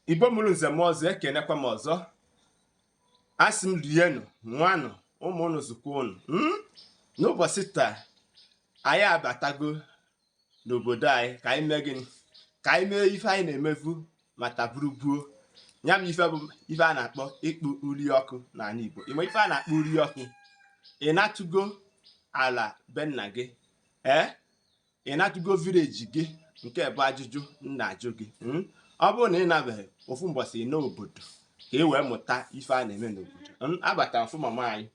Igbo mụrụ nze m ọzọ, ekenekwa m ọzọ. Asị m rienụ, nwanụ, ụmụ unu zukwa unu. N'ụbọchị taa anyị abatago n'obodo anyị ka anyị mee gịnị? Ka anyị mee ife anyị na-emevu ma taburubuo. Ya bụ ife bụ ife a na-akpọ ịkpụ uri ọkụ n'ala Igbo. Ị ma ife a na-akpọ uri ọkụ? Ị natụgo ala be nna gị? Ee, ị natụgo village gị? Nke bụ ajụjụ m na-ajụ gị. Ọ bụrụ na ị nabeghị, ofu mbọsị ị n'obodo ka ị wee mụta ife a na-eme n'obodo. Abata mfụ mama anyị,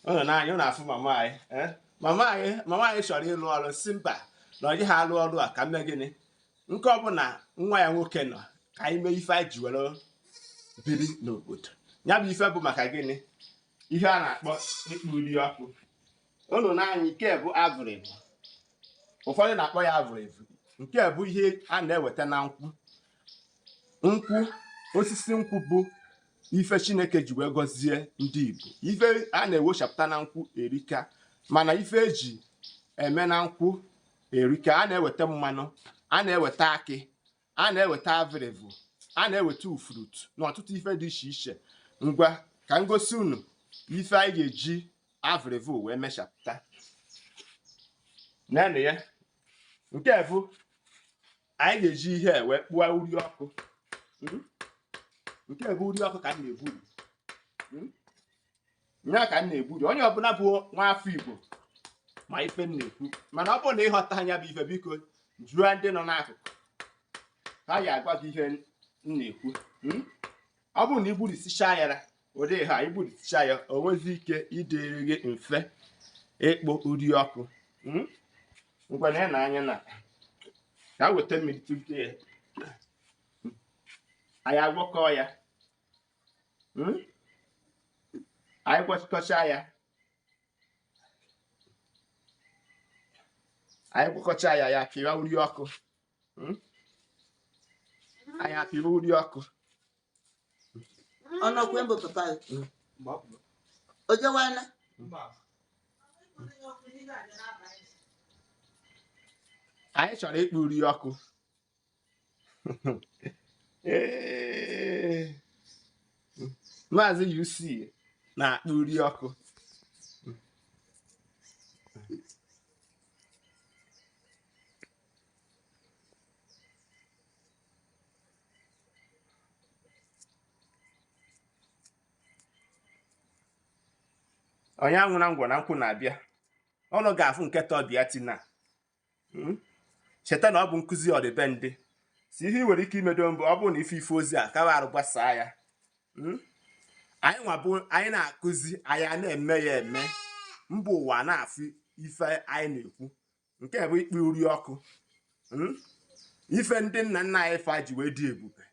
ụnụ n'anya ụnụ afụ mama anyị. Mama anyị chọrọ ịlụ ọrụ, si mba na ọ dịghị alụ ọrụ a, ka mme gịnị nke ọbụla nwa ya nwoke nọ, ka anyị mee ife anyị ji were biri n'obodo. Ya bụ ife bụ maka gịnị? Ihe a na-akpọ ịkpụ uri ọkụ. Ụnụ n'anya, nke bụ avụrịvụ, ụfọdụ na-akpọ ya avụrịvụ. Nke bụ ihe a na-eweta na nkwụ. Nkwụ, osisi nkwụ bụ ife Chineke ji wee gọzie ndị Igbo. Ife a na-ewochapụta na nkwụ erika, mana ife eji eme na nkwụ erika. A na-eweta mmanụ, a na-eweta akị, a na-eweta avịrịvụ, a na-eweta ufurut na ọtụtụ ife dị iche iche. Ngwa, ka m gosi unu ife anyị ga-eji avịrịvụ wee mechapụta. Nenụ ya. Nke bụ anyị ga-eji ihe wee kpụọ uri ọkụ. Nke bụ uri ọkụ ka m na-egburi ya, ka m na-egburi. Onye ọbụla bụ nwa afọ Igbo ma ife m na-ekwu, mana ọ bụrụ na ịghọta anya bụ ife, biko jụọ ndị nọ n'akụkụ, ha ya agwa gị ihe m na-ekwu. Ọ bụrụ na igburisicha ya ụdị ha igburisicha ya, o nwezi ike ịdịrị gị mfe ịkpụ uri ọkụ. Ngwa, na na anya na ka weta mmiri tụte ya, anyị agwọkọ ya. Anyị gwọkọcha ya, anyị gwọkọcha ya, ya pịwa uri ọkụ. Anyị apịwa uri ọkụ. Ọnọkwe mbụ papa gị o jewana. Anyị chọrọ ịkpụ uri ọkụ. Ee, Maazị UC na-akpụ uri ọkụ. Onye anwụ na ngwọ na nkwụ na-abịa, ọnụ ga-afụ nke tọbịa tina. Cheta na ọ bụ nkụzi ọdịbendị si ihe ị nwere ike imedo mbụ. Ọ bụrụ na ife ife ozi a kawa arụ, gbasaa ya. Anyị nwa bụ anyị na-akụzi, anyị a na-eme ya eme, mba ụwa na-afụ ife anyị na-ekwu. Nke bụ ikpe uri ọkụ. Ife ndị nna nna anyị fa ji wee dị ebube,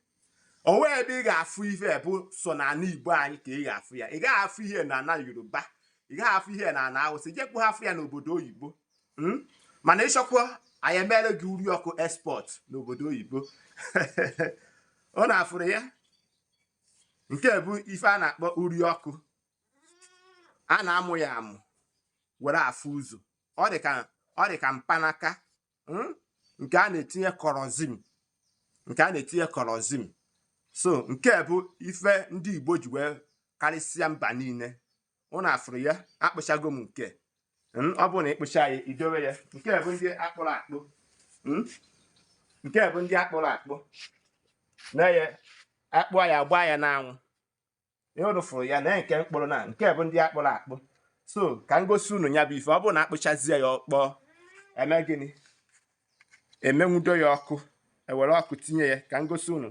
o nwee ebe ị ga-afụ ife bụ so n'ala Igbo anyị ka ị ga-afụ ya. Ị gaghị afụ ihe n'ala Yoruba, ị gaghị afụ ihe n'ala Awụsa, ị jekwa afụ ya n'obodo oyibo. Mana ịchọkwa, anyị emere gị uri ọkụ export n'obodo oyibo. Ọ na-afụrụ ya. Nke bụ ife a na-akpọ uri ọkụ. A na-amụ ya amụ were afụ ụzọ. Ọ dị ka mkpanaka, nke a na-etinye kerosene, nke a na-etinye kerosene. So nke bụ ife ndị Igbo ji wee karịsịa mba niile. Ụnụ afụrụ ya? Akpụchago m nke. Ọ bụrụ na ịkpụcha ya, idowe ya. Nke bụ ndị akpụrụ akpụ. Nke bụ ndị akpụrụ akpụ na ya akpụọ ya, gbaa ya n'anwụ. Ihe unu fụrụ ya na nke mkpụrụ na nke bụ ndị akpụrụ akpụ. So ka m gosi unu ya bụ ife. Ọ bụrụ na akpụchazie ya, ọkpọ eme gịnị? Emenwudo ya ọkụ, ewere ọkụ tinye ya. Ka m gosi unu.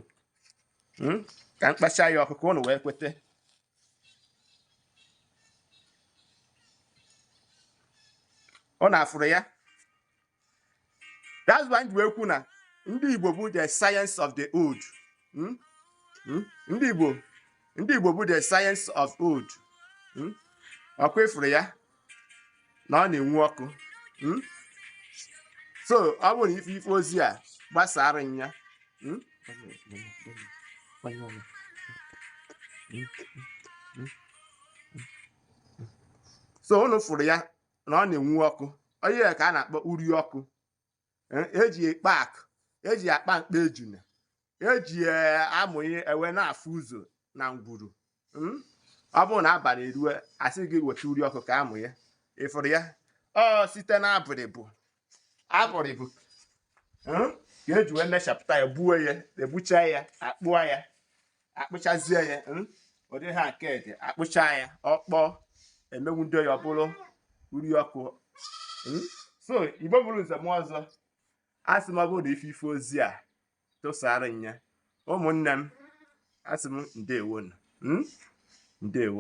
Ka m kpacha ya ọkụ ka unu wee kwete. Ọ na-afụrụ ya. That's why m ji wee kwu na ndị Igbo bụ the science of the old. Ndị Igbo bụ the science of old. Ọkwa ịfụrụ ya na ọ na-enwu ọkụ. So ọ bụrụ na ife ife ozi a gbasara nya. So unu fụrụ ya na ọ na-enwu ọkụ. Onye ya ka a na-akpọ uri ọkụ. Eji ekpe akụ, eji akpa mkpa ejuna. Eji amụnye ewe na-afụ ụzọ na ngwuru. Ọ bụrụ na abalị erue, asị gị weta uri ọkụ ka amụ ya. Ịfụrụ ya, ọ site na abụrịbụ abụrịbụ ka eji wee mechapụta ya, gbuo ya, egbucha ya, akpụọ ya, akpụchazie ya. Ụdị ha nke ede akpụcha ya, ọkpọ emewundo ya, ọ bụrụ uri ọkụ. So Igbo bụrụ nze m ọzọ, asị m, ọ bụrụ na ife ife ozi a tụsara nya ụmụnne m, asị m ndewonu. Ndewo.